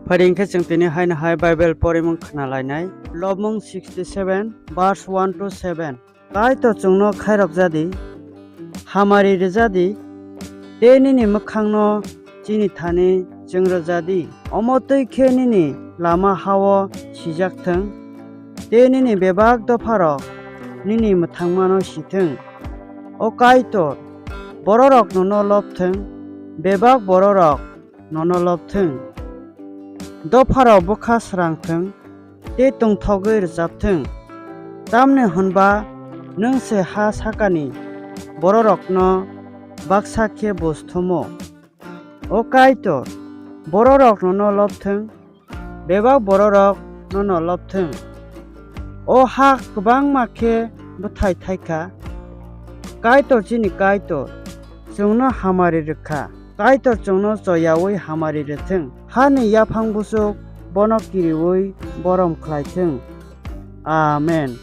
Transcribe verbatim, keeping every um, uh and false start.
Phaidi hwnkhe chwng tini haino hai Bible porimung khna lainai. Lobmung sixty seven, verse one to seven. Kaitor chwngno khairok jadi, hamari rwjadi, tei nini mwkhangno chini thani chwngrwjadi. Omo twi khe nini lama ha-o sijak thung, tei nini bebak dopharok nini mwthangmano si thung. O Kaitor, bororok nono lob thung, bebak bororok nono lob thung. Dopharok bwkha srang thung, tei tongthogwi rwchap thung. Tamni hwnba nwng se ha sakani bororokno baksa khe buj thumo. O Kaitor, bororok nono lob thung, bebak bororok nono lob thung. O ha kwbangma khe bwthai thai kha. Kaitor chini Kaitor, chwngno hamari rw kha. Kaitor chwngno choyaui hamari rw thung. Hani yaphang buchuk bono kiriui borom khlai thung. Amen.